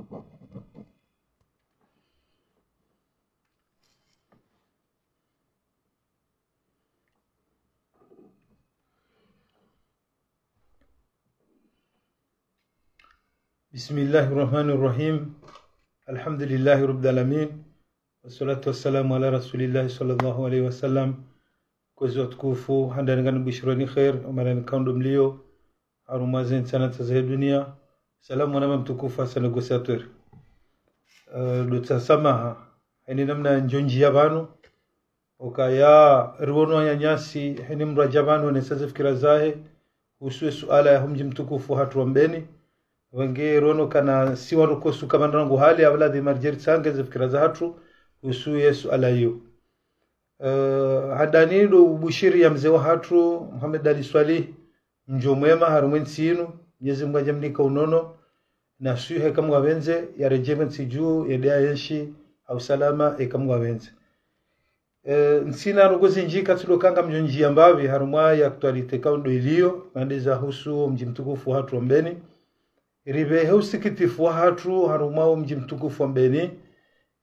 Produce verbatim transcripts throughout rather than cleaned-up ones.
بسم الله الرحمن الرحيم. الحمد لله رب العالمين. والصلاة والسلام على رسول الله صلى الله عليه وسلم. Kwezi watukufu, handani ngam bushironi khair, omana ni kaundo mlio, harumwa ze ntsana tsa ze dunia. Salamu mwana mtukufu Hassan Gosatwer. Eh, ndo tsa samaha, heni namna ndjo ndjiya pvanu, ukaya riwono wananyasi, heni mdru adja pvanu, ne sa ze fikira zahe, uhusu ye suala ya ho mdji mtukufu hatru wa Mbeni. Wenge riwono kana si wandru kosu kamanda rangu hali, apvo ladhima ridje ritsange ze fikira zahatru, uhusu ye suala iyo. Eh, handani ndo ubushiri ya mze wahatru, Mohamed Ali Swalih, mdjo mwema, harumwa entsi inu, Mnyezi Mungu adje amnike unono, na swiha eka Mungu apvendze, yaredjee pvo ntsi dju, yende ayenshi, ha usalama, eka Mungu apvendze. Eh, ntsina ndrongoo zindji katsi ndo kanga mdjo ndjiya mbapvi harumwa ye actualité kaundo ilio, mande za uhusu mdji mtukufu hatru wa Mbeni. Ripvehe usikitifu wahatru harumwa wo mdji mtukufu wa Mbeni.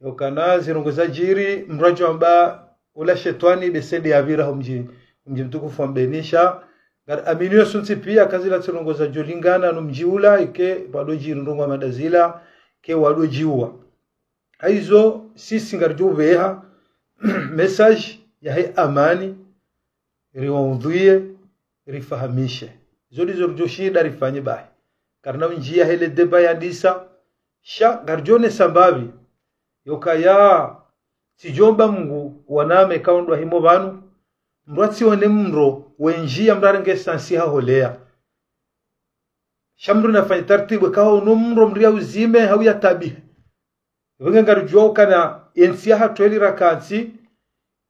Yokana ze ndrongoo zadjiri, mdru adjo amba ula shetwani bese nde yapvira ho mdji, mdji mtukufu wa Mbeni sha. Ngari amini yo sontsi pia kazila tsi ndrongoo zadjo lingana no mdji ula ike, pvado djiri ndrongoo hama nda zila, ke wado djiuwa. Hayizo, sisi ngaridjo upveha message yahe amani, riwaudhuye, rifahamishe. Zo ndizo ridjo shinda rifanye bahi. Karina undjiya he le débat yandisa, sha ngaridjo onesa mbapvi. Yokaya, tsidjo omba Mungu waname kaundwa himo pvanu, mdru atsione mdro, wendji ya mdru arenge esansi haholeya. Sha mdru nafanye tartibu, kaho no mdro mdru ya uzime, hau ya tabihe. Pvenge ngaridjuwa ukana entsi yahatru eli rakantsi,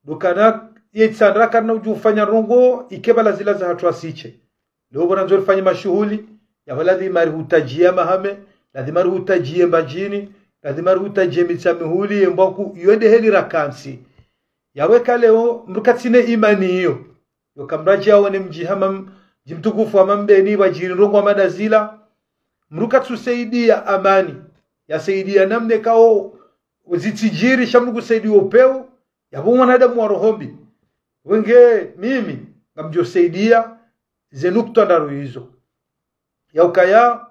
ndo ukana ye itsandra karina udjo ufanya ndrongoo, ike pvala zila zahatru asishe. Leo pvo randzo rifanye mashuhuli, yapvo ladhima rihutadjiye mahame, ladhima rihutadjiye mbadjini, ladhima rihutadjiye Mitsamihuli, ye Mbwaku, iyo nde heli rakantsi. Yapvo eka leo, mdru katsina imani iyo. Yoka mdru adje aone mdji hama m-, mdji mtukufu hama Mbeni, pvadjiri ndrongoo hama nda zila. Mdru katsu saidiya amani. Ya saidiya namna kao uzitsidjiri, sha mdru kusaidiya upvewu. Yapvo mwanadamu wa roho mbi. Wenge mimi, ngamdjo saidiya ze nukta ndraru izo. Ya ukaya,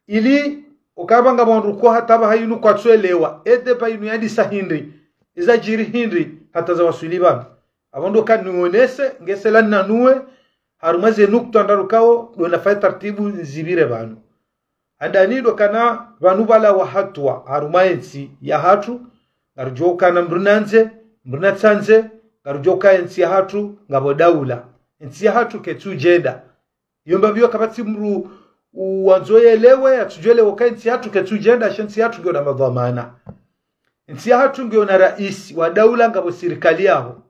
ili, ukaya pvanga wandru ko hata pvaha inu kwatsu elewa, e débat inu yandisa hindri, izadjiri hindri, hata zawaswili pvanu. Apvo ndo ukana nionese, ngese la ninanuwe, harumwa ze nukta ndraru kao, ndo nafanye tartibu nizipvire pvanu. Handani ndo ukana pvanu pvala wa hatwa, harumwa entsi yahatru, ngaridjo ukana mdru nandze, mdru natsandze, ngaridjo uka entsi yahatru, ngapvo daula. Entsi yahatru ketsu djenda. Iyo mbapvi yo kapvatsi mdru u-, wandzo yelewe, yatsudjo elewa uka entsi yahatru ketsu djenda, sha entsi yahatru ngiyo na madhwamana. Entsi yahatru ngiyo na raisi wa daula ngapvo sirikali yaho.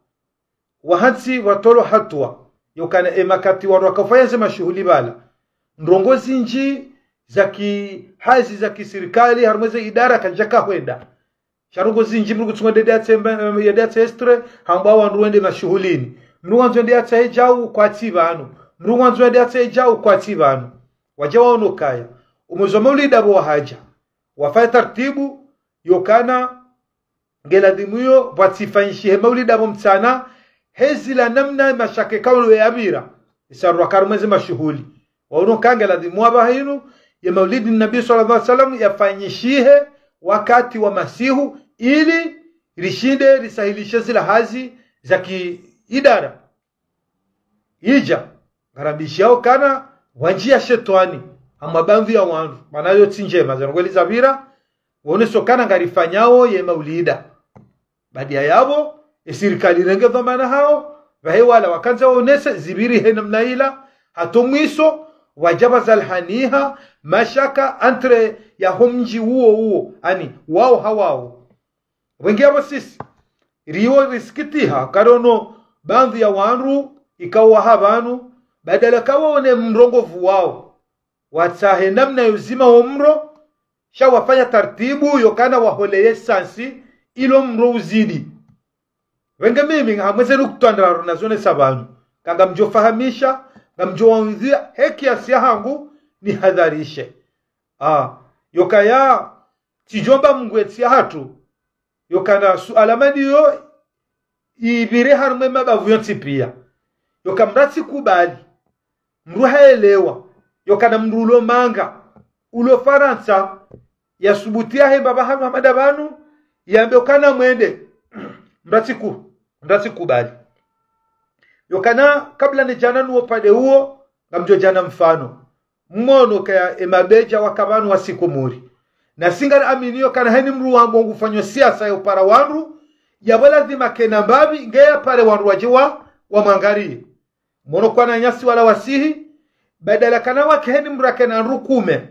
Wahantsi watolo hatwa, yokana e makati wandru wakafanya ze mashuhuli pvala. Ndrongoo zindji za kihazi za kisirikali, harumwa ze idara kazidjaka hwenda. Sha ndrongoo zindji mdru kutsunga ndende atse mba-, em, yende atse extrait, hamba wandru wende mashuhulini. Mdru wandzo yende atse edjau kwatsi pvanu. Mdru wandzo yende atse edjau kwatsi pvanu. Wadja waono ukaya. Umwezi wa maulida pvo wahadja. Wafanya tartibu, yokana, nge ladhimu yo, pvwatsifanyishihe maulida pvo mtsana, hezila namna mashaka kaulo yapvira. Isa rwakaru mwezi mashuhuli. Waono uka nge ladhimu apvaha inu, ye maulidi nabi swallallahu alaihi wasallam yafanyishihe wakati wa masihu, ili rishinde risahilishe zila hazi za kiidara. Idja, ngarambishiyao ukana, wandjiya shetwani, hama pvandru ya wandru, mana yo tsi ndjema, zanu kweli zapvira, waoneso ukana ngarifanyao ye maulida. Baada ya yapvo, e sirikali irenge dhwamana hawo, pvahe wala wakandza waonese, zipviri he namna ila, hata mwiso, wadja pvazalihaniha, mashaka, entre ya ho mdji uwo uwo, ani, wao ha wao. Wengi yapvo sisi, riwo risikitiha, karono, pvandru ya wandru, ikao waha pvanu, badala kawaone mrongovu wao. Watsahe namna yo uzima wo mro, sha wafanya tartibu yokana waholeye sansi ilo mro uzidi. Wenge mimi ngahamweze nukta ndraru nazonesa pvanu. Ka ngamdjo fahamisha, ngamdjo waundhia, he kiasi ya hangu nihadharishe. Ah, yokaya, tsidjomba Mngu entsi yahatru, yokana suala mandiyo ipvire harumwa emabavu yontsi piya. Yoka mndru atsikubali, mndru haelewa, yokana mndru ulo manga, ulo Farantsa, yasubuti yahemba pvahanu hamada pvanu, yambe ukana mwende, mndru atsiku-, mndru atsikubali. Yokana kabla nidjana nuwo pvande uwo, ngamdjo djana mfano. Mmono kaya emabedja waka pvanu wasi Komori. Na singari amini yokana heni mndru wambo ngufanyo siasa ya upara wandru, yapvo lazima kena mbapvi, nge yapare wandru wadje wa, wamwangariye. Mmono kwana nyasi wala wasihi, badala kana wake heni mndru akena ndru kume,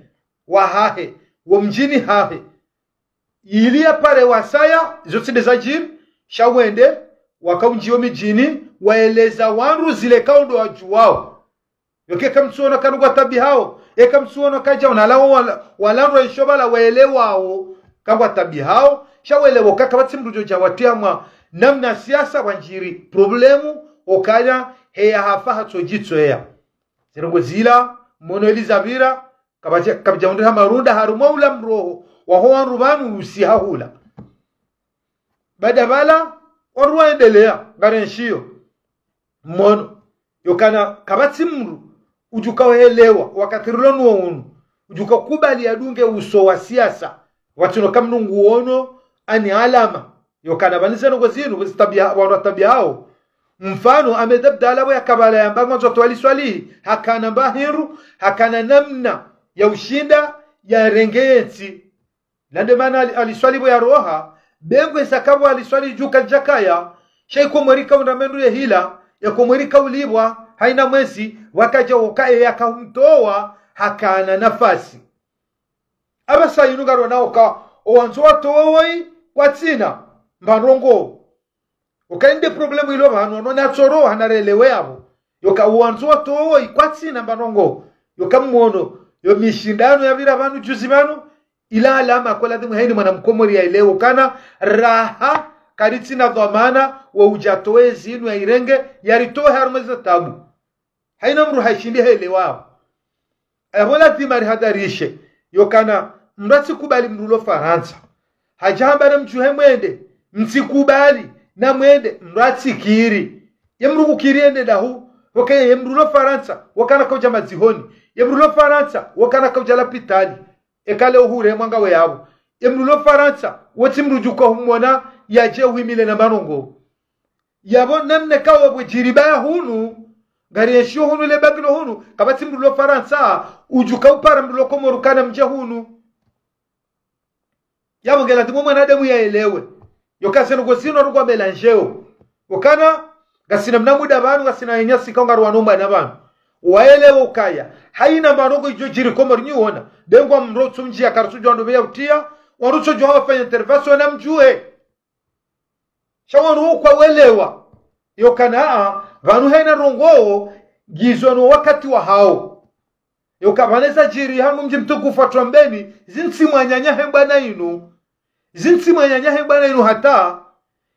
wahahe, wo mdjini hahe. Ili yapare wasaya, izo tsi nde zadjiri, sha wende, waka undjiyo midjini, waeleza wandru zile kaundro wadjuwao. Yoke kamtsuona kanu ngwatabihao, eka mtsuona kadja unalawo wala-, walandrwa isho pvala waelewao, kangwatabihao, sha waelewa kaka pvatsi mndru djo dja watiya mwa namna siasa wandjiri problemu, okaya heya hafa hatsodjitsoya. Zirongo zila, mmono eli zapvira, kapvadja, kapvadja undri hamarunda harumwa ula mroho, waho wandru pvanu usiha hula. Baada pvala, wandru waendelea, ngari enshiyo. Mmono, yokana kapvatsi mndru udjuka uhelewa, wakati rilo nuwo unu, udjuka kubali yadunge uso wa siasa, watsino kamndru nguono, ani alama, yokana pvani zeno ngozinu, zitabiha, wandru watabihao. Mfano, Ahmed Abdallah pvo yakapvala yamba ngwandzo towa liswali, hakana mbahindru, hakana namna ya ushinda, yarenge yentsi. Nande mana ali-, aliswali pvo yaroha, bengwe sakapvo aliswali djuka djakaya, sha ikomorika undra mendru yehila, yakomorika ulipvwa, haina mwezi, wakadja woka eya kahumtowa, hakana nafasi. Apvasa inu ngarona oka, owandzo watowe woyi, kwatsina, mba ndrongo. Oka inde problemu ilo pvanu, wano natsoro, hanarelewe yapvo. Yoka owandzo watowe woyi, kwatsina mba ndrongo. Yoka mmono, yo mishindano yapvira pvanu, juzi pvanu, ila alama kola dhimu heni mwana mkomori yaelewe, kana raha, karitsina dhwamana, wa udja towe zinu ya irenge, yaritowe harumwa ze tabu. Haina mndru haishindi helewao. Yapvo lazima rihadharishe. Yokana, mndru atsikubali mndru ulo Farantsa. Hadja hamba na mdjuhe mwende, mtsikubali, na mwende, mndru atsikiri. Ye mndru kukiri yende dahu, woke ye mndru ulo Farantsa, wakana kaudja madzihoni. Ye mndru ulo Farantsa, wakana kaudja lapitali. Eka leo hure mwanga we yapvo. Ye mndru ulo Farantsa, wotsi mndru djuka humwona, yadje uhimile na marongo. Yapvo namna kawo pvo djiri baya hunu, ngari enshiyo hunu le bagilo hunu, kapvatsi mndru ulo Farantsa, udjuka upara mndru ulo Komori kana mdje hunu. Yapvo ngela dhimwe mwanadamu yaelewe. Yoka zeno ngozinu rungwa melanjeo. Okana, ngasina mna muda pvanu, ngasina yenyasi ka ngarwana mbana pvanu. Waelewe ukaya. Haina marongo idjo djiri Komori nyi wona. Bengwa mndru tsu mdji ya kartsu djo wandru pveya utiya, wandru tsu djo wafanya intervention na mdjuhe. Sha wandru wo kwawelewa. Yokana, pvanu haina ndrongo, ngizo no wakati wahao. Yoka pvane zadjiri hanu mdji mtukufu wa Mbeni, zintsi mwananya he mbana inu. Zintsi mwananya he mbana inu hata.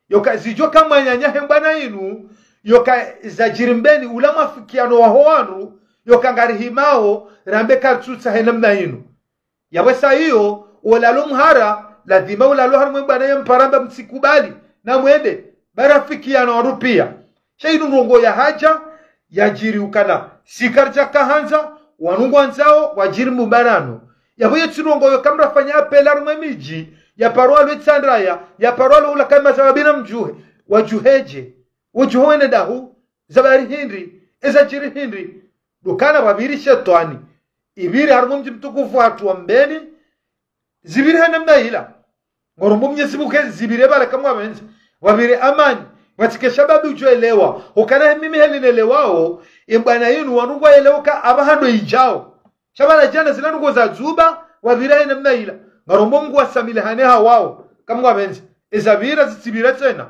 Yoka zidjoka mwananya he mbana inu. Yoka zadjiri Mbeni ula mwafikiano waho wandru. Yoka ngarihimao, rambe kartsutsaha he namna inu. Yapvo sa iyo, wolalo mhara, lazima ulalo harumwa mbana ya mpara mba mtsikubali, na mwende, ba rafikiana wandru piya. Sha inu ndrongo yahadja, yadjiri ukana, si karidja kahandza, wanu ngwandzao, wadjiri mumbarano. Yapvo yetsi ndrongo yo kamrafanya apela harumwa emidji, yaparwa lwe tsandraya, yaparwa lwe ula kama za wabina mdjuhe, wadjuhedje, wadjuhe wene dahu, zabari hindri, ezadjiri hindri. Dukana pvapviri shetwani. Ipviri harumwa mdji mtukufu hatru wa Mbeni. Zipviri ha namna ila. Ngorombo Mnyezi Mungu ke zipvire pvala kamwapvendze. Pvapvire amani. Pvatsike shababi udjo elewa. Okana he mimi heli nelewao. Embwana inu wanu ngwaelewa ka apvaha ndo idjao. Sha pvala djana zila ndrongo zadzuba. Pvapvire ha namna ila. Ngarombo Mungu wasamilihane hawao. Kamwapvendze. Ezapvira zitsipvire tsena.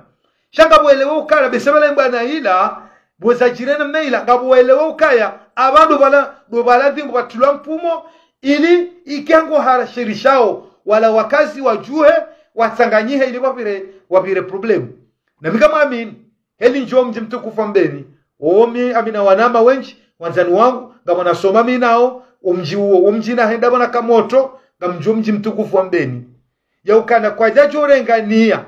Sha ngapvo welewe ukaya, bese pvala embwana ila, pvo zadjiri namna ila, ngapvo welewe ukaya, apva ndo pvala, ndo pvala dhimbu pvatrilwa mfumo, ili ike ngo harasherishao, wala wakazi wadjuhe, watsanganyihe ili wapvire, wapvire problemu. Na mi ngamwamini, heli ndjo mdji mtukufu wa Mbeni, omi amina wanama wendji, wandzani wangu, ngamwana soma mi nao, omdji uwo, omdji nahenda pvona kamoto, ngamdjo mdji mtukufu wa Mbeni. ya ukana kwadjadjo renga niya,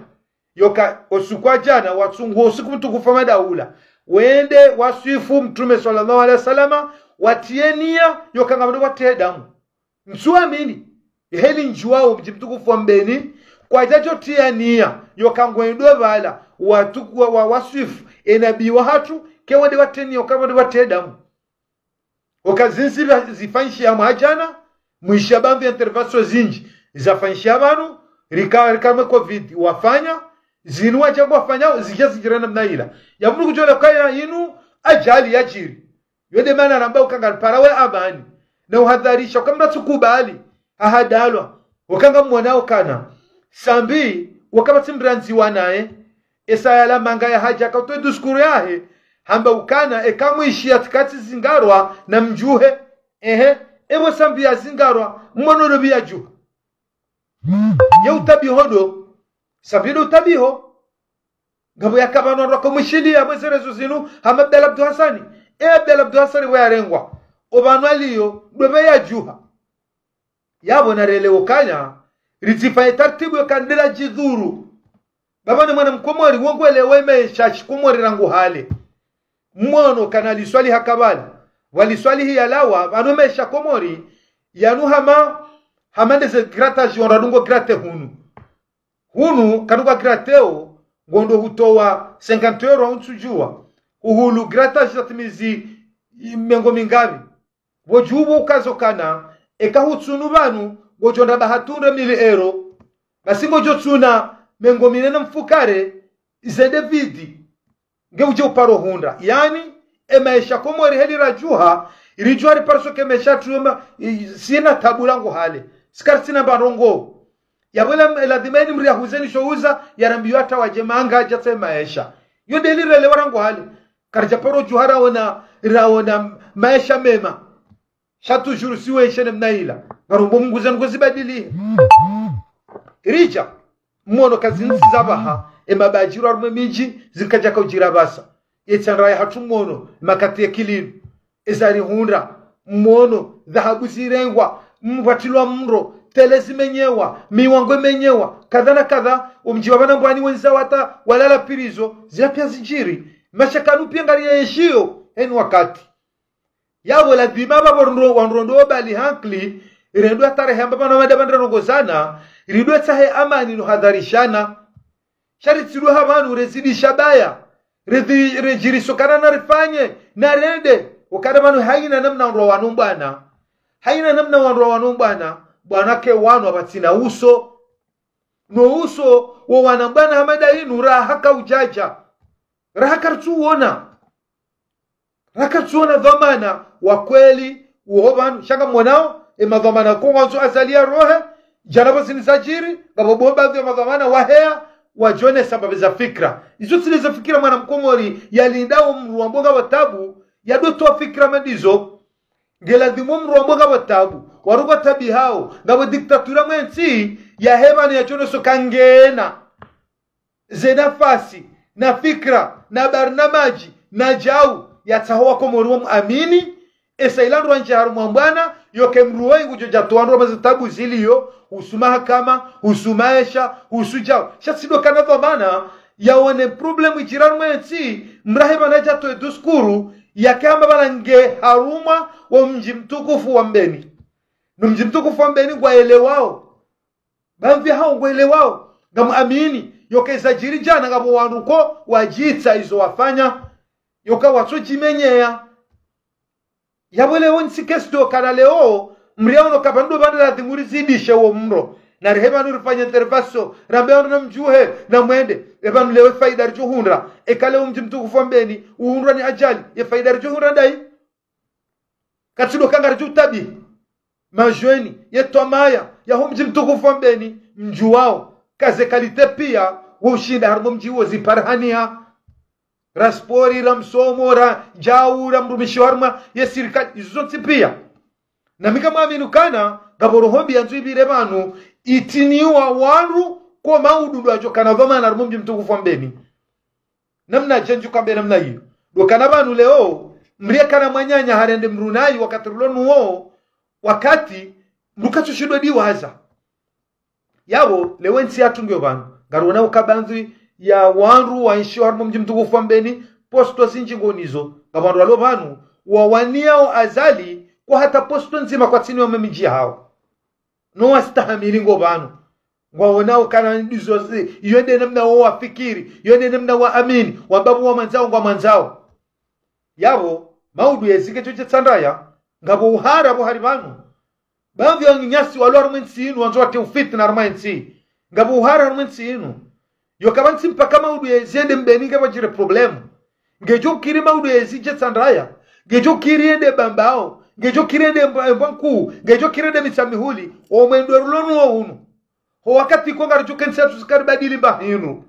yoka usiku wa djana watsungu usiku mtukufu wa madaula, wende waswifu Mtrume swallallahu alaihi wasallama, watiye niya yoka ngamwendo watiye damu. Ntsuamini, heli ndjuwao mdji mtukufu wa Mbeni, kwadjadjo tiya niya yoka ngwendo pvala watuku wa, wa, waswifu enabi wahatru, ke wende watiye niya yoka wende watiye damu. Oka zinu zifanyishiha mwaha djana, mwisha pvanu intervention zindji zafanyishiha pvanu, rika, rika mwe covid wafanya, zinu wadja ngwafanyao zidja zidjiri namna ila. Ya mdru kudjola kaya inu ajali yadjiri. Yo nde mana ramba uka ngaripvarawo amani na uhadharisha uka mdru atsukubali ahadalwa, uka ngamwonao ukana Sambi wakapvatsi mdru andziwa naye, esa yala manga yahadja kautowa duskuru yahe, hamba ukana eka mwishi yatsikatsi zingarwa na mdjuhe. Ehe, epvo Sambi yazingarwa, mwono ndo pvi yadjuha. Ye utabiho ndo, Sambi ndo utabiho. Ngapvo yakapvanu wandru wakomwishiliya mwe ze réseaux zinu hama Abdallah Abdou Hassani. E Abdallah Abdou Hassani pvo yarengwa, opvanu aliyo ndo pvi yadjuha. Yapvo narelewe ukaya, ritsifanye tartibu yoka ndela djidhuru. Baba ni mwana mkomori, wo ngwelewa emaesha shikomori rangu hale. Mwono kana liswali hakabala, waliswali hiyalawa, pvanu emaesha Komori yanu hama, hama ndeze grattage wandru wadungo gratte hunu. Hunu kanu ka grateo, ngondo hutowa cinquante euros au ntsudjuwa, uhulu grattage zatimizi mengo mingapvi. Pvo djuu pvo ukazo kana, eka hutsunu pvanu, ngodjo nda baha tsunde mille euros. Basi ngodjo tsuna mengo mine na mfukare, zende vide. Nge udje uparo hundra. Yaani, emaesha Komori heli radjuha, iridjuha riparo soke maesha tu yoma, i, sina tabu rangu hale. Sikari sina mbarongo. Yapvo ela, lazima eni mdru yahuze ni sho uza, yarambiwa hata wadje manga, yadjatse maesha. Yo nde li relewa rangu hale. Karidja paro djuha raona, raona maesha mema. Sha toujours si weshe namna ila. Ngarombo Mungu zanu ngozibadilihe. Ridja, mwono ka zinu zizapvaha, emabadjiro harumwa emidji, zikadja kaudjira pvasa. Yetsandra yahatru mwono, makati ya kilinu. Eza rihundra, mwono, dhahabu zirengwa, mpvatilwa mro, télé zimenyewa, miwango imenyewa, kadha na kadha, omdji wa pvanu Mbwani wendza wata, walala prison, zila pia zidjiri. Maesha kanu pia ngari yaeshiyo, heni wakati. Yapvo lazima pvapvo rundro, wandru ndo bali hankli, irendo atarehe amba pvanu mada pvandra rongozana, irindo tsahe amani no hadharishana. Sha ritsidwe ha pvanu rezidisha baya, redhi, redjiriso kana narifanye, narende, ukana pvanu haina namna wandru wanu mbwana. Haina namna wandru wanu mbwana, mbwana ke wanu apvatsina uso. No uso wo wana mbwana hama nda inu raha kaudjadja. Raha karitsuwona. Raka tsuona dhwamana wa kweli, uwo pvanu, sha ngamwonao, emadhwamana ko ngwandzo azaliya rohe, djana pvo zini zadjiri, ngapvo bo baadhwi ya madhwamana waheya, wadjonesa mbapvi za fikira. Izo tsi nde za fikira mwana mkomori, yalindao mdru wambwa ngapvo tabu, yadotowa fikira mandizo. Ngeladhimu mdru wambwa ngapvo tabu, waruka tabu hao, ngapvo diktatura mwentsi, yahe pvanu yadjoneso kangena ze nafasi, na fikira, na barnamaji, na djau, yatsaho wakomori wamuamini, esa ila ndrwa ndje harumwa mbwana, yoke mdru woyi ngudjo djatowa ndrwa maze tabu ziliyo, husu mahakama, husu maesha, husu djau. Sha tsi ndo kana dhwamana, yaone problème idjira mwentsi, mdru hahe pvanu yadjatowe duskuru, yake hamba pvanu nge harumwa wo mdji mtukufu wa Mbeni. No mdji mtukufu wa Mbeni ngwaelewao. Pvamvi hao ngwaelewao, ngamuamini, yoke zadjiri djana ngapvo wandru ko wadjitsa izo wafanya, yoka watsodjimenyeya. Yapvo leo ntsi kesi ndo kana leo, mdru yaono ka pvanu ndo pvandra ladhimu rizidishe wo mdro. Narihe pvanu rifanye intervention, rambe wandru namdjuhe, namwende, epvanu leo faida ridjohundra, eka leo mdji mtukufu wa Mbeni, uhundrwa ni ajali, ye faida ridjohundra ndayi? Katsi ndo ka ngaridjo utabihi. Madjweni, ye twamaya, yaho mdji mtukufu wa Mbeni, mdjuwao, ka ze qualité pia, wo ushinda harumwa mdji wo ziparihaniha. Ra spori, ra msomo, ra djau, ra mrumishi harumwa ye sirikali, izo zontsi pia. Na mi ngamwamini ukana, ngapvo roho mbi yandzo ipvire pvanu, itiniwa wandru ko maududu wadjo kana dhwamana harumwa mdji mtukufu wa Mbeni. Namna djendju kambe namna iyo. Ndo kana pvanu leo, mdru yekana mwananya harende mdru nayi wakati rilo nuwo, wakati mdru katsushindwa diwaza. Yapvo, leo entsi yahatru ngiyo pvanu. Ngariwonao ukaya baadhwi ya wandru waishio harumwa omdji mtukufu wa Mbeni, posto zindji ngwanazo. Ngapvo wandru walio pvanu, wawaniyao Azali, kwa hata posto ndzima kwatsina yo memidji yahawo. No wastahamili ngo pvanu. Ngwaonao ukaya ndizo zi, iyo nde namna wo wafikiri, iyo nde namna waamini, wamba pvo wamwandzao, ngwamwandzao. Yapvo, maudu yezi ngedjo djetsandraya, ngapvo uhara pvo hari pvanu. Baadhwi ya wananyasi walio harumwa entsi inu, wandzo watie ufitna harumwa entsi. Ngapvo uhara harumwa entsi inu. Yo kapvatsi mpaka maudu yezi yende Mbeni ngapvadjiri problème. Ngedjo kiri maudu yezi djetsandraya. Ngedjo kiri yende Bambao. Ngedjo kiri yende Mbwa-, Mbwankuu. Ngedjo kiri yende Mitsamihuli. Omwendo rilo nuwo unu. Ho wakati ko ngaridjo kentsi hatru zikari badili mbahindru.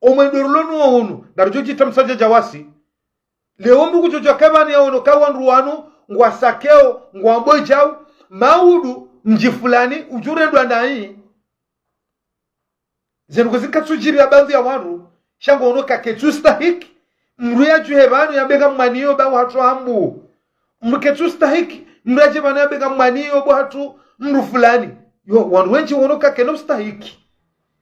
Omwendo rilo nuwo unu. Ngaridjo djita msadja djawasi. Leo mndru kudjo djuwa ukaya pvanu yaono ukaya wandru wanu, ngwasakeo, ngwambo djau, maudu, mdji fulani, udjurendwa nayi. Zinu kuzikatsudjiri ya baadhwi ya wandru, sha ngwaono ukaya ketsu stahiki, mndru yadjuhe pvanu yambe ngamwaniyo bo hatru hambu. Mndru ketsu stahiki, mndru yadje pvanu yambe ngamwaniyo bo hatru mndru fulani. Yo, wandru wendji waono ukaya kena ustahiki.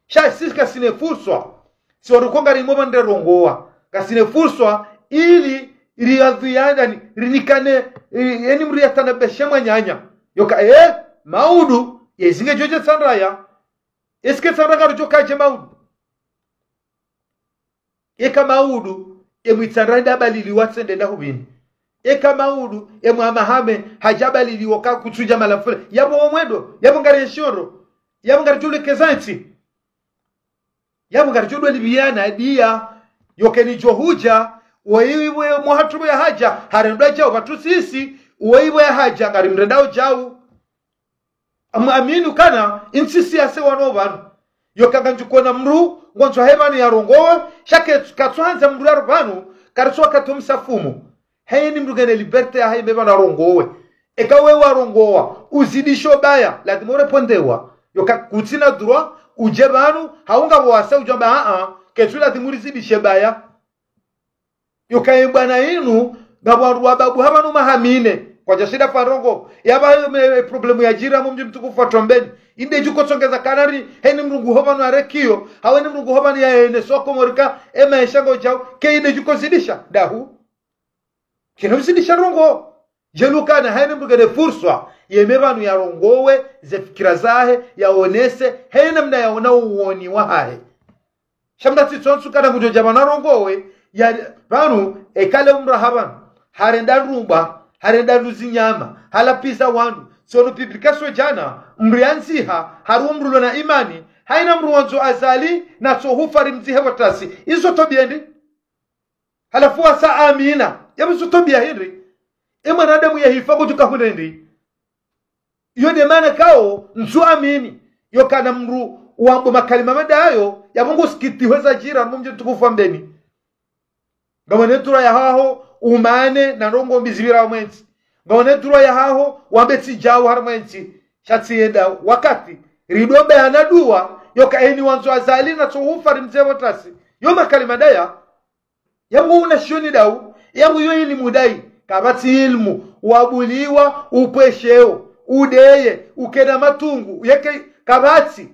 Sha sisi kasina furswa. Si wandru ko ngarimo pvanu rirongowa. Kasina furswa ili riadhwiyane, rinikane, eh, eni mndru yatanabeshe mwananya. Yo ukaya, eh, maudu, yezi ngedjo djetsandraya. Est-ce que tsandra ngaridjo kaje maudu? Eka maudu, emwitsandra nda baliliwa tsende nda hupvini. Eka maudu, emwamahame, hadja baliliwa ka kutsudja malafula. Yapvo omwendo, yapvo ngari eshondro, yapvo ngaridjo lekeza entsi. Yapvo ngaridjo dwelipviyana diya, yo keni djo hudja, woyi we mwahatru yahadja, harendwa djau pvatru sisi, woyi we yahadja, ngarimrendao djau. Am-, aminu ukaya, entsi si yase wanu pvanu. Yo ukaya ngandjukona mndru, ngwandzo haye pvanu yarongowe, sha ke-, katsuhandza mndru yaro pvanu, karitsu wakati omsafumu. Hayini mndru ngena liberté yahahe yambe pvanu yarongowe. Eka we warongowa, uzidisho baya, lazimu urepondewa. Yo ukaya kutsina droit, udje pvanu, hau ngapvo wasa udjo amba, a-a, ketsu lazimu urizidishe baya. Yo ukaya bwana inu, ngapvo wandru wa babu hapvanu maha mine. Kwadja shinda farongo. Yapvo me, problème yadjiri harumwa omdji mtukufu wa Mbeni. Inde djuko tsongeza kanari, hayini mndru nguho pvanu yarekiyo. Hau hayini mndru nguho pvanu yaene soko morika, ema yeshango djau. Ke inde djuko zidisha. Dahu. Kena uzidisha ndrongo. Djeli ukaya hayini mndru ngena furswa, yeme pvanu yarongowe, ze fikira zahe, yaonese, hayina namna yaona uwoni wahahe. Sha mndru tsi tsontsi ukaya ngudjo dja pvanu yarongowe, ya, pvanu, eka le mndru hapvanu, harenda ndrumba, harenda nduzi nyama, halapviza wandru, tsi ono publication djana, mndru yandziha, harumwa mndru lona imani, hayina mndru wandzo Azali, natso hufa rimdzihe pvo tasi. Izo twabiya ndri? Halafu wasa amina. Yapvo izo twabiya hindri? E mwanadamu yahifa kudjuka hule ndri? Iyo nde mana kao, ntsu amini. Yo ukaya mndru wambo makalima madayo, yapvo ngusikitiho zadjiri harumwa omdji mtukufu wa Mbeni. Ngawone dua yahaho, umane, na ndrongo mbi zipvira harumwa entsi. Ngawone dua yahaho, wambe tsi djau harumwa entsi. Sha tsi yenda wakati. Ridombe hana dua, yo ukaya hayini wandzo Azali natso hufa rimdzihe pvo tasi. Yo makalima daya, yapvo una shioni dau, yapvo yo ilimu dayi, kapvatsi ilimu, wabuliwa, upvwesheo, udeye, ukena matungu, yeke, kapvatsi.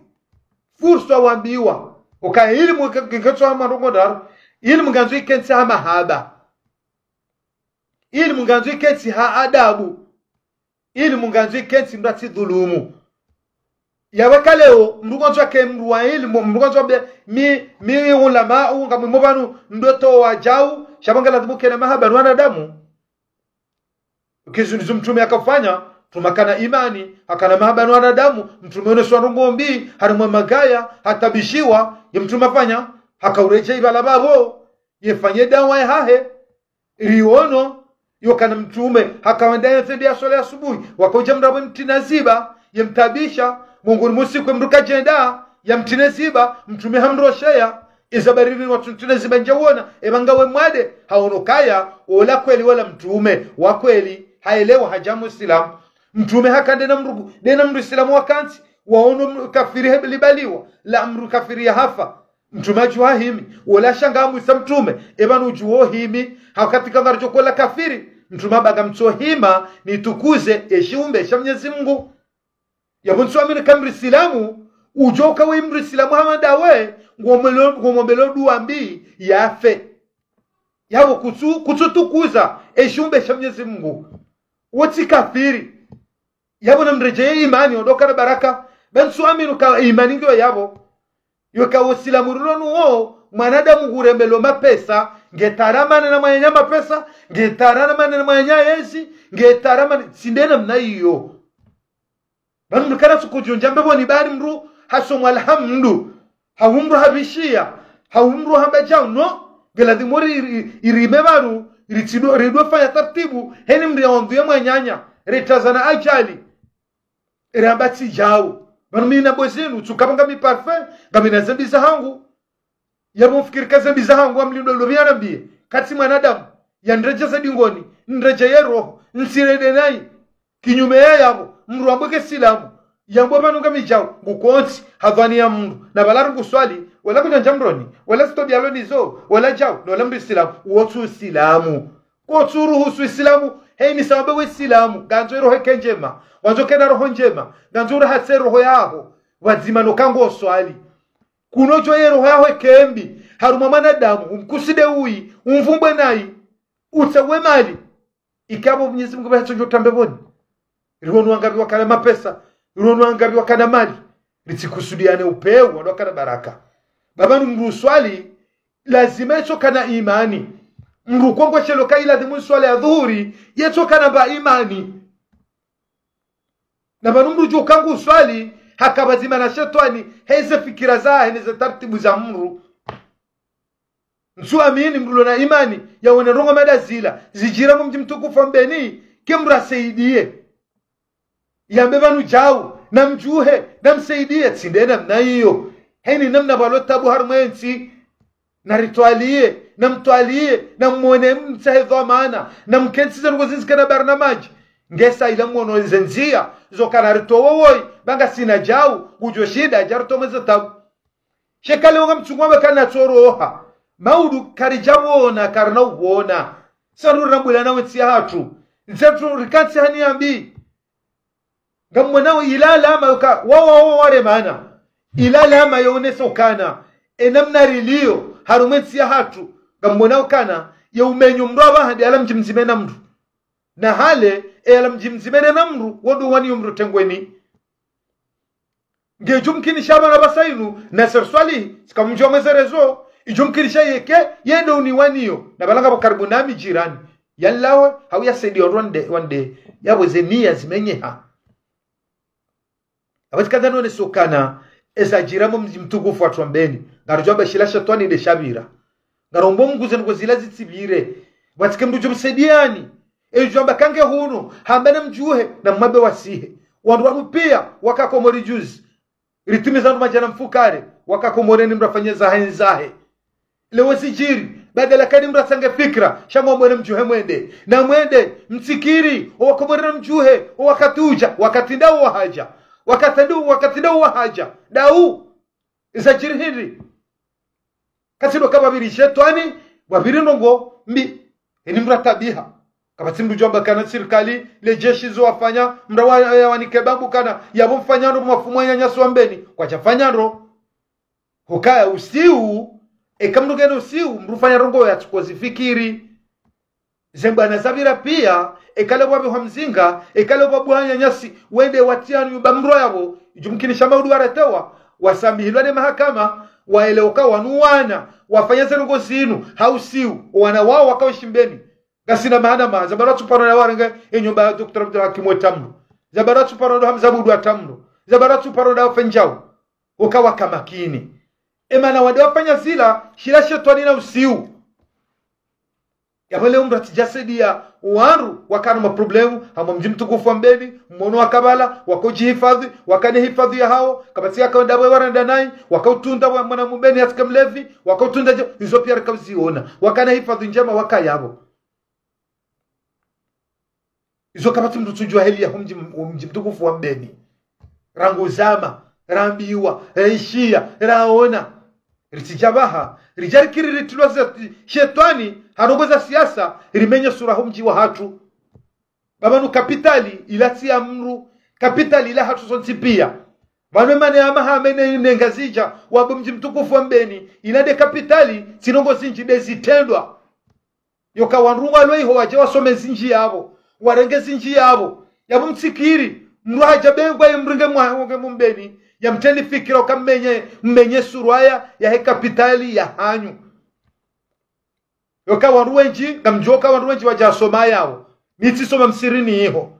Furswa wambiwa. Ukaya ilimu ke-, ke-, ketsu hama ndrongo ndraru, ilimu ngandzo ikentsi ha mahaba. Ilimu ngandzo ikentsi ha adabu. Ilimu ngandzo ikentsi mndru atsi dhulumu. Yapvo eka leo, mndru ngwandzo ake mndru wa ilimu, mndru ngwandzo be, mi, mi ulamau, ngamwimo pvanu, ndo towa djau, sha pvo nga lazimu ukena mahaba no wanadamu. Ukaya izo ndizo mtrume yakafanya, mtrume hakana imani, hakana mahaba no wanadamu, mtrume oneswa ndrongo mbi, harumwa magaya, hatabishiwa, ye mtrume hafanya, hakauredjei pvala pvapvo, yefanye dawa yahahe. Riono, yo ukaya mtrume, hakawenda yatsendeya swala ya asubuhi, wakaudja mndru apvo yemtrina ziba, yemtabisha, mongoni mwa usiku ye mndru kadjenda, yamtrine ziba, mtrume hamrosheya, iza bariri watsu mtrina ziba ndjawona, eba ngawe mwade, haono ukaya, ola kweli wala mtrume, wa kweli, haelewa hadja mwislamu. Mtrume hakande na mndru, nde na mndru islamu wakantsi, waono mndru kafiri he libaliwa, la mndru kafiri yahafa. Mtrume hadjuha himi, wola shanga hamwisa mtrume, eba nudjuwo himi, hawakati ka ngaridjo kola kafiri, mtrume hamba ngamtso hima, nitukuze, eshiumbe, sha Mnyezi Mungu. Yapvo ntsu amini ukaya mndru islamu, Udjo uka we mdru silamu hama ndawe, ngomwelo-, ngomombelo dua mbi, yafe. Yapvo kutsu, kutsutukuza, eshiumbe sha Mwenyezi Mungu. Wo tsi kafiri. Yapvo namredjeye imani, ondro kana baraka. Ba ntsu amini uka imani ngiyo yapvo. Yoka wo silamu rilo nuwo, mwanadamu huremelo mapesa, nge taramana na mwananya mapesa, nge taramana na mwananya yezi, nge taramana, tsi nde namna iyo. Pvanu mdru kana tsuku djo ndja mbepvoni bali mdru hasomwa alhamdu. Hau mdru habishiya. Hau mdru hamba djau no. Nge ladhimu ri, ri, irime pvanu. Ritsidwe, ridwe fanya tartibu. Heni mdru ya wandru ya mwananya. Ritazana ajali. Ramba tsi djau. Pvanu mi na bwezinu. Tsuka pvanga mi parfum. Ngamina zembi zahangu. Yapvo mfikiri ka zembi zahangu wa mlindo lo pvia nambiye. Katsi mwanadamu. Ya ndredjeze dingoni. Ndredjeye roho. Ntsirende nayi. Kinyume ya yapvo, mdru ambwe ke silamu, yambwe pvanu ngami djau, ngukontsi, hadhwani ya mdru, na pvala rungu swali, wala kudjandja mdroni, wala sitobi alo nizo, wala djau, na wala mdru silamu, wo tsu silamu. Kotsu ruhusu isilamu, heni sababu we silamu, ngandzo ye roho eke ndjema, wandzo kena roho ndjema, ngandzo urahatse roho yaho, pvadzima no kango swali. Kuno djo ye roho yaho eke mbi, harumwa mwanadamu, umkuside uyi, umvumbwe nayi, utsawe mali, ikapvo Mwenyezi Mungu pvahetso djo tambe pvoni. Riwonu wangapvi wakana mapesa, riwonu wangapvi wakana mali. Ritsikusudiane upeu, wandru wakana baraka. Ba pvanu mdru uswali, lazima yetso kana imani. Mdru kongwe shelo ka iladhimu swala ya dhuhuri, yetso kana mba imani. Na pvanu mdru djo kangu uswali, haka pvadzima na shetwani, heze fikira zahe, neze tartibu za mdru. Ntsu amini mdru lo na imani, yawone ndrongo mada zila, zidjira mumdji mtukufu wa Mbeni, ke mdru asaidiye. Yambe pvanu djau, namdjuhe, namsaidiye, tsi nde namna iyo. Heni namna pvalo tabu harumwa entsi, naritwaliye, namtwaliye, namwone mtsahe dhwamana, namkentsize ndrongo zindji kana barnamaji. Ngesa ila mwono ze ndziya, zo kana ritowo woyi, ba ngasina djau, ngudjo shinda, dja ritowe mwe ze tabu. Sheka leo ngamtsungu wamba kana tsoroha. Maudu karidja pvona, karina upvona. Sa ndo rambwila na wentsi ya hatru. Ntsi hatru rikantsi hani yambi. Ngamwonao ila alama yoka, wa, wa, wa, waremana. Ila alama yaonesa ukana. Enamna riliyo, harumwa entsi ya hatru. Ngamwonao kana, ye umenyo mdru apvaha nde ala mdji mdzima ena mdru. Na hale, e ala mdji mdzima ena mdru, wo ndo waniyo mdru tengweni. Nge idjumkinisha pvanu apvasa inu, Nasser Swalihi, tsika mdji wa mwezerezo, idjumkinisha yeke, yende uniwaniyo, na pvala ngapvo karibu nami jirani. Yalawe, hau yasaidiye wandru wande, wande, yapvo ze niya zimenyeha. Apvo tsikandza none sokana, eza djira mumdji mtukufu watru wa Mbeni, ngarudjo amba shila shetwani nde shabira. Ngarombo Mungu ze ndrongo zila zitsipvire. Pvatsike mdru djo msaidiyani. Edjo amba kange hunu, hamba namdjuhe, na mwambe wasihe. Wandru wanu piya, waka Komori juzi. Ritimiza wandru madjana mfukare, waka Komori ni mdru afanye zahe nzahe. Leo zidjiri, badala kani mdru atsange fikira, sha mwambe namdjuhe mwende. Na mwende, mtsikiri, owa Komori namdjuhe, owa wakati udja, wakati ndawo wahadja. Wakati ndawo, wakati ndawo wahadja. Dau, zadjiri hindri. Katsi ndo kapvapviri shetwani, pvapviri ndrongo mbi. Heni mdru atabiha. Kapvatsi mdru djo amba kana sirikali, le jeshi zo wafanya, mdru wa, ya wanike babu kana, yapvo mfanya ndro mwafu mwananyasi wa Mbeni, kwadjafanya ndro. Hukaya usiu, eka mdru kena usiu, mdru ufanya ndrongo yatsuko zifikiri. Ze mbwana zapvira piya, eka le pvwapvihwa mzinga, eka le pvwabuha nyanyasi, wende watriyani uba mdru yapvo, idjumkinisha maudu waretewa, wasamihilwa ne mahakama, waelewa uka wanu wana, wafanya ze ndrongo zinu, ha usiu, owana wawo waka Shimbeni. Ngasina maana ma, za pvanu watsuparo na warenge, enyumba ya Docteur Abdul Hakim we tamnu. Za pvanu watsuparo ndo Hamza Budu wa tamnu. Za pvanu watsuparo ndo wafenjao. Uka waka makini. Emana wande wafanya zila, shila shetwani na usiu. Yapvo leo mdru atsidja saidiya wandru wakana maproblemu, hamwa mdji mtukufu wa Mbeni, mwono waka pvala, wako djihifadhwi, wakane hifadhwi yahawo, kapvatsi yaka wenda pvwe warenda nayi, waka utunda wa mwana Mbeni yatsike mlevi, waka utunda dje, izo piya rika uziona, wakana hifadhwi ndjema waka yapvo. Izo kapvatsi mdru tsudjuwa heli ya humdji, humdji mtukufu wa Mbeni. Rangu zama, rambiwa, raishiya, raona. Ritsidja pvaha, ridja rikiri ritilwa ze shetwani, ha ndrongo za siasa, rimenye sura humdji wa hatru. Ba pvanu kapitali, ila tsi ya mdru, kapitali ila hatru sontsi piya. Pvanu emana ya Hamahame ne, ne Ngazidja, wamba mdji mtukufu wa Mbeni, ila nde kapitali, tsi ndrongoo zindji nde zitrendwa. Yoka wandru ngwalo iho wadje wasome zindji yapvo, warenge zindji yapvo. Yapvo mtsikiri, mdru hadja bengwa ye mringe mwa, wange mu Mbeni, yamtreni fikira uka mmenye, mmenye surwaya, yahe kapitali, yahanyu. Yoka wandru wendji, ngamdjuo uka wandru wendji wadja wasoma yapvo. Mi tsisoma msihirini iho.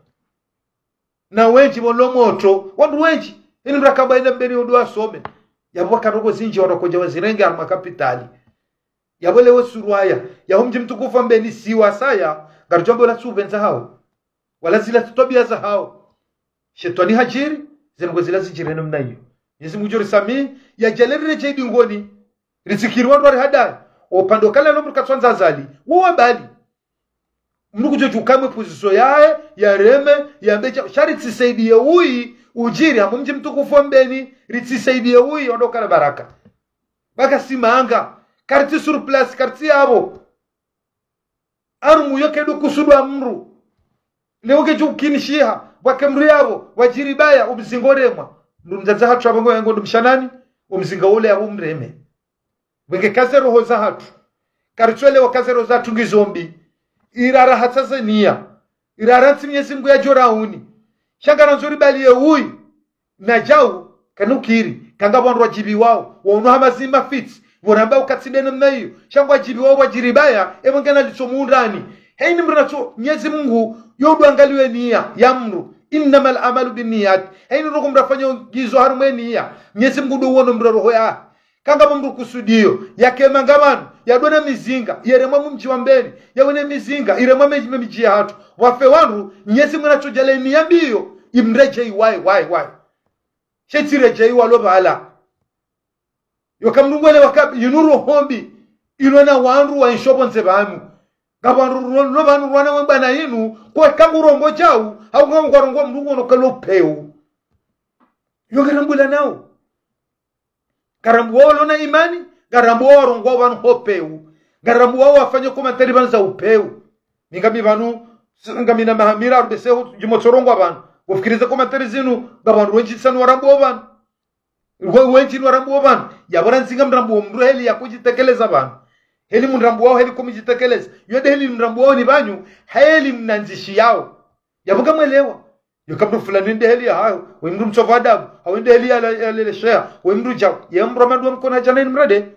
Na wendji pvo nlo motro, wandru wendji. Heni mdru akamba yende Mbeni udu asome. Yapvo waka ndrongoo zindji wandru wakodja wazirenge harumwa kapitali. Yapvo leo surwaya, yaho mdji mtukufu wa Mbeni si wasaya, ngaridjo amba ola tsi upvendza hawo. Wala zila tsi twabiya zahawo. Shetwani hadjiri, ze ndrongoo zila zidjiri namna iyo. Mwenyezi Mungu ngudjo risamihi, yadjaanlie riredjei dingoni. Ritsikiri wandru warihadaya. Opvandre ukaya lo mdru katswandza Azali, wo wabali. Mdru kudjo djuka mwe poziso yahe, yareme, yambe sha, sha ritsisaidiye uyi, udjiri, harumwa mdji mtukufu wa Mbeni, ritsisaidiye uyi, wandru wakana baraka. Baka si manga, karitsi sur place, karitsi yapvo. Harumwa iyo kayidjo kusudwa mdru. Leo ngedjo ukinishiha, pvwake mdru yapvo, wadjiri baya, omzinga oremwa. Mdru mdzadze hatru yapvo ngo yango ndo mshanani, omzinga ule yapvo mreme. Pvwenge kaze roho zahatru. Karitsuelewa uka ze roho zahatru ngizo mbi. Irara hatsaza niya. Irara ntsi Mwenyezi Mungu yadjo rauni. Sha ngarandzo ribaliye uyi. Na djau, kanukiri, kanga pvwandru wadjibiwao, waono hama zima fitsi, pvo ramba uka tsi nde namna iyo, sha ngwadjibiwao wadjiri baya, epvo ngena litso mundani. Heni mdru natso, Mwenyezi Mungu, yo ndo angaliwo eniya, ya mdru, إنما الأعمال بالنيات. Heni ndrongoo mdru afanyao ngizo harumwa eniya, Mwenyezi Mungu ndo uono mdru roho ya. Kanga pvo mdru kusudiyo, yake manga pvanu, yadona mizinga, yeremwa mdji wa Mbeni, yawone mizinga, iremwa me, me midji yahatru. Wafe wandru, Mwenyezi Mungu natsodjaanlie niya mbi iyo, imredjei wayi, wayi, wayi. She tsiredjei walo pvala. Yoka mdru ngwelewa uka, yinu roho mbi, ilo na wandru waenshio pvondze pvanu. Ngapvo wandru lo, lo pvanu rwana wembana yinu, kwa kangu rongoa djau, hau kangu rongoa mdru ngono kalo peu. Yo ngarambulanao. Ngarambuao walo na imani, ngarambuao warongoao pvanu ho peu. Ngarambuao wafanyao commentaire pvanu za upeu. Mi ngami pvanu, s-, ngami na maha miraru bese hu, djumwa tsorongoa pvanu. Ufikiri ze commentaire zinu, ngapvo wandru wendji sana warambuao pvanu. We-, wendji ni warambuao pvanu. Yapvo randzi ngamrambuao mdru heli ya kudjitekeleza pvanu. Heli mrambuao heli kumdjitekeleza. Yo nde heli mrambuao ni pvanyu, heli mnandzishiyao. Yapvo ngamwelewa. Yoka mdru fulani nde heli yahayo, we mdru mtsovu adabu, hau nde heli ya la-, ya lele sheha, we mdru djau, ye mdru wa madua mkono hadja na ini mrade.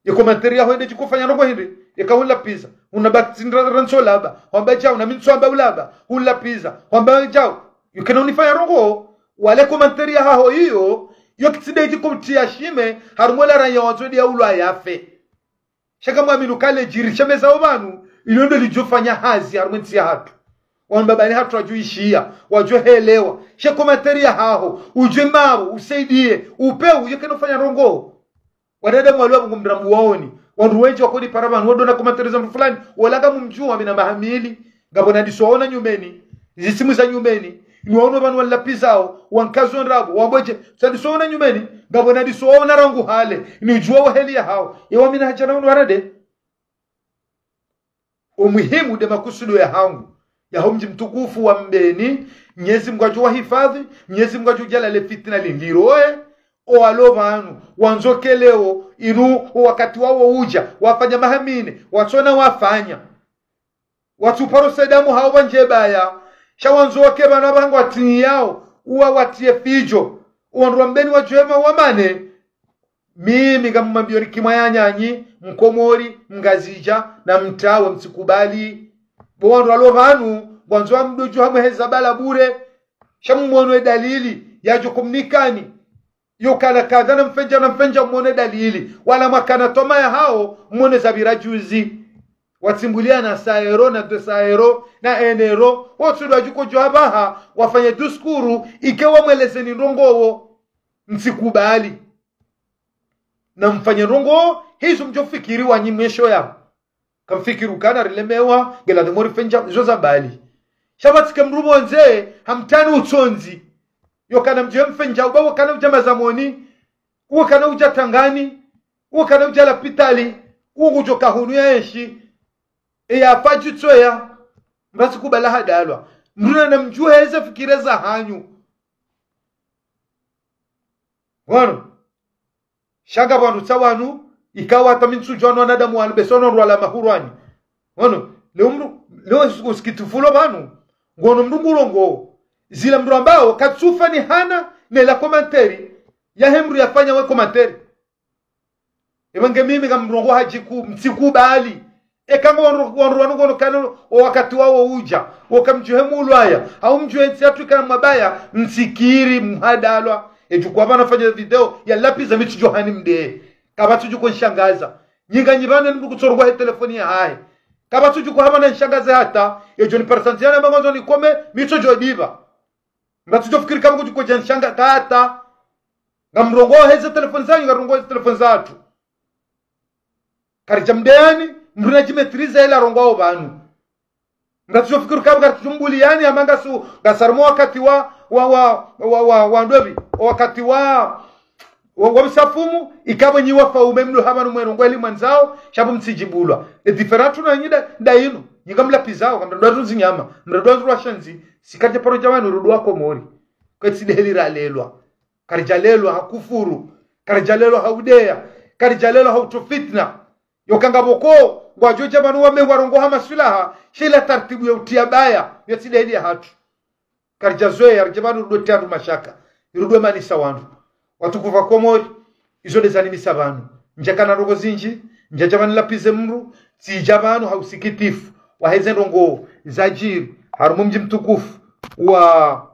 Ye commentaire yaho nde djikufanya ndrongoo hindri, yeka hula pizza, huna bakti ndra-, rantso laba, hwamba djau, na mi ntso amba ulaba, hula pizza, hwamba djau, yukena unifanya ndrongoo, wale commentaire yahaho iyo, yo kitsi nde djikutiya shime, harumwa ola raya wandzo ndiya ulwa yafe. Sha ngamwamini uka le djiri shemeza opvanu, ilo ndo lidjofanya hazi harumwa entsi yahatru. Wanu babani hatru wadjo ishiya, wadjo helewa. She commentaire yahaho, udjwe mapvo, usaidiye, upeu, yekeno fanya ndrongoo. Wanadamu walo pvo ngumrambuwaoni. Wandru wendji wakodipara pvanu, wadona commentaire za mdru fulani, wala ngamumdjuwa mi na maha mili. Ngapvo nadiso waona nyumeni, zisimu za nyumeni, ni waono pvanu walapizao, wankazo ndrabo, wambweje, sadiso waona nyumeni, ngapvo nadiso waona rangu hale, ni udjuwa wo heli yahawo, ye wami na hadja na unu warade. Omuhimu nde makusudo yahangu, yaho mdji mtukufu wa Mbeni, Mnyezi Mngu yadjo wahifadhi, Mnyezi Mngu yadjo djaaliya le fitina lindjirowe, owalo pvanu, wandzo ke leo, inu, owakati wawo udja, wafanya maha mine, watsona wafanya. Watsuparo sedamu hawo pvandje baya. Sha wandzo wake pvanu apvaha ngwatini yawo, uwa watiye fidjo. Owandru wa Mbeni wadjuwe ma wamane. Mimi ngamumwambiyoni kimwa ya nyanyi, Mkomori, Mngazidja, na mtawe mtsikubali. Bo wandru walo pvanu, ngwandzo wamdodjo hamweheza bala bure. Sha mumwono ye dalili, yadjo kumnikani. Yo kana kadha na mfendja na mfendja mwone dalili. Wala mwakana toma yahawo mwone zapvira juzi. Watsimbuliya na saero na de saero na enero. Wotsudwa djuko djo apvaha wafanye duskuru ike wamwelezeni ndrongowo. Mtsikubali. Na mfanye ndrongowo, hizo mdjo fikiri wanyi mwesho yawo. Kamfikiri ukana rilemewa, ngela de mori fendja, zo za bali. Sha pvatsike mdru pvondze, hamtani utsondzi. Yo kana mdjuwe mfendja, uba wo kana udja Mazamoni, uwo kana udja Tangani, uwo kana udja Lapitali, uwo ngudjo kahunu ya enshi. Eya fadju tsoya, mbatsi kubala hadalwa. Mdru na mdjuwe heze fikire za hanyu. Ngono. Sha ngapvo wandru tsi wanu, ikao hata mi ntsudjuwa no wanadamu wanu, basi wanu wandru wala mahurwani. Ngono, leo mdru, leo usikitifu ulo pvanu, ngono mdru ngurongoao. Zila mdru ambao, katsufa ni hana, nela commentaire, yahe mdru yafanya we commentaire. Eba nge mimi ngamrongoao hadjiku, mtsikubali. Eka ngo wandru, wandru wanu ngono kana o wakati wawo udja, woka mdjuhe mulwaya, hau mdjuhe ntsi yatru ikana mabaya, mtsikiri mhadalwa. Edjuku hapvanu nafanya video, yalapviza mi tsudjuha ni mdee. Kapvatsi udjo nishangaza. Nyi nganyi pvanu ni mdru kutsorongoa he telefoni yahahe. Kapvatsi udjo hapvanu nishangaze hata, edjo ni parisa ndziani amba ngondzo nikome, mi tsudjo dipva. Mdru atsudjo fikiri kamba kudjo kodja nishangaza hata. Ngamrongoao heze telefoni zanyu, ngarongoao heze telefoni zatru. Karidja mdeani, mdru nadjimaîtriser ela rongoao pvanu. Mdru atsudjo fikiri kamba karidjo mbuliyani, hama ngasu, ngasi harumwa wakati wa, wa, wa, wa, wa, wa ndopvi, wakati wa, wa, wa msafumu, ikapvo nyi wafaume mdru hapvanu mwerongoa eli mwandzao, sha pvo mtsidjibulwa. E différence na nyi nda, nda inu, nyi ngamlapvizao, ngamdradwa tu zinyama, mdradwa tu washenzi, si karidja paro dja wanu, rudwa Komori. Kwetsi ndeheli ralelwa. Karidjalelwa ha kufuru, karidjalelwa ha udeya, karidjalelwa ha utru fitna. Yoka ngapvo ko, ngwadjo dja pvanu wame warongoa ha maswilaha, sha ila tartibu ya utriya baya, yo tsi ndeheli yahatru. Karidjazoweya, ridje pvanu rudwe triya wandru mashaka, rudwe manisa wandru. Watukufu wa Komori, izo nde zanimisa pvanu. Ndjakana ndrongoo zindji, ndjadja pvanu nilapvize mdru, tsidja pvanu ha usikitifu waheze ndrongoo zadjiri harumwa mdji mtukufu wa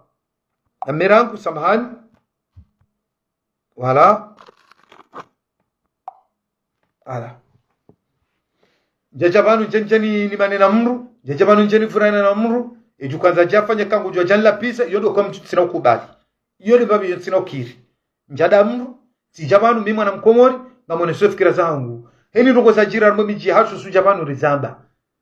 Mirangu, samahani. Voilà. Voilà. Ndjadja pvanu ndje, ndje ni, nimane na mdru, ndjadja pvanu ndje nivurane na mdru, edjuku handza djafanye kangu djuwa djanilapviza, iyo ndo ka mdru tsina ukubali. Iyo ni pvapvi iyo tsina ukiri. Ndjada mdru, tsidja pvanu mi mwana Mkomori, ngamoneso fikira zahangu. Heni ndrongoo zadjiri harumwa emidji yahatru sudja pvanu rizamba.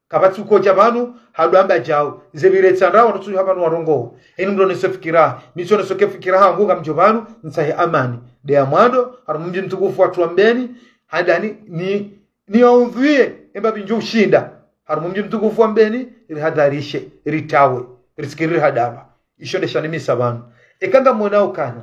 Kapvatsi ukodja pvanu, hadwamba djao. Zepvire tsandrao, ndotsu hapvanu warongoa. Heni mdru oneso fikira, mi tsioneso ke fikira hangu ngamdjo pvanu, ntsahe amani. Nde ya mwando, harumwa mdji mtukufu watru wa Mbeni, handani, ni, niwaudhwiye, embapvi ndjo ushinda. Harumwa mdji mtukufu wa Mbeni, rihadharishe, ritawe, risikiri rihadalwa. Isho nde shanimisa pvanu. Eka ngamwona ukana.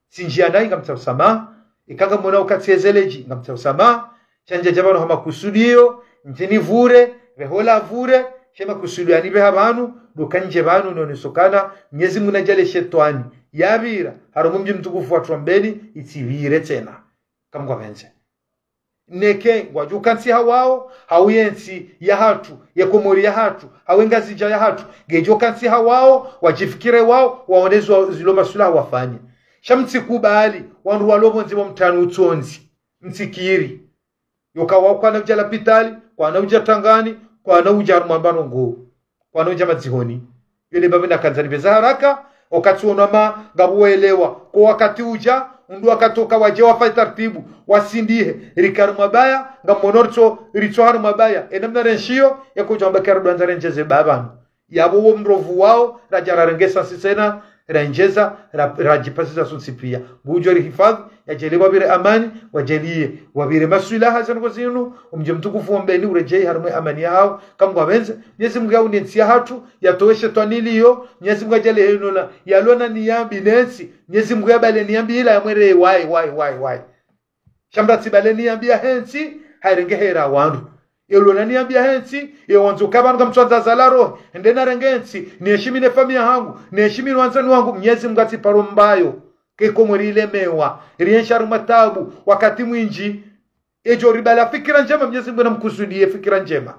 Tsindjiya nayi ngamtsaho usamaha, ika ngamwona uka tsihezeledji ngamtsaho usamaha, sha ndjadja pvanu ha makusudiyo, ndje nivure, pveho la vure, she makusudiyo yanipveha pvanu, ndo ka ndje pvanu nioneso ukana, Mnyezi Mungu nadjaaliye shetwani, yapvira, harumwa mdji mtukufu watru wa Mbeni, itsipvire tsena. Kamwe ngwapvendze. Neke ngwadjo ukantsi hawao, hau yentsi yahatru, ye Komori yahatru, hau ye Ngazidja yahatru, ngedjo ukantsi hawao, wadjifikire wao, waone zo zilo maswilaha wafanye. Sha mtsikubali, wandru walo pvondze pvo mtani utsondzi. Mtsikiri. Yoka wao kwana udja lapitali, kwana udja tangani, kwana udja harumwa mbano nguu. Kwana udja madzihoni. Yo nde pvapvi nakandza nipveze haraka, wakati wono ama ngapvo welewa. Ko wakati udja, undru wakati uka wadje wafanye tartibu, wasindihe, rike harumwa baya, ngamwono ritso, ritso harumwa baya. Ena mna renshiyo, yako udja wamba kera dwandza rendjeze baya pvanu. Yapvo wo mrovu wao, radja rarenge sansi tsena, randjeza, ra-, radjipasiza sontsi piya. Ngudjo rihifadhwi, yadjaaliye wapvire amani, wadjaaliye wapvire maswilaha ze ndrongoo zinu, omdji mtukufu wa Mbeni uredjeyi harumwa ye amani yahawo, kamwe ngwapvendze, Mnyezi Mungu yaunde ntsi yahatru, yatowe shetwani liyo, Mnyezi Mungu yadjaaliye henola, yalona niya mbi ne ntsi, Mnyezi Mungu yapvale niya mbi ila yamwere wayi, wayi, wayi, wayi. Sha mdru atsipvale niya mbi yahe ntsi, hayirenge hera wandru. Yalona niya mbi yahe ntsi, ye wandzo uka pvanu kamtswandza zalaro, nde narenge ntsi, niheshimi ne famiyi yahangu, niheshimi no wandzani wangu, Mnyezi Mungu atsiparo mbayo. Ke Komori ilemewa, rienshi harumwa tabu, wakati mwindji. Edjo ripvala fikira ndjema, Mnyezi Mungu namkusudiye fikira ndjema.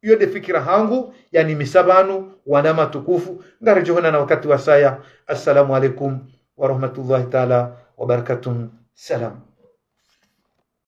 Iyo nde fikira hangu, yanimisa pvanu, wana matukufu, ngaredjo honana wakati wasaya. Assalamu alaikum wa rahmatullahi taala wa barakatuh. Salam.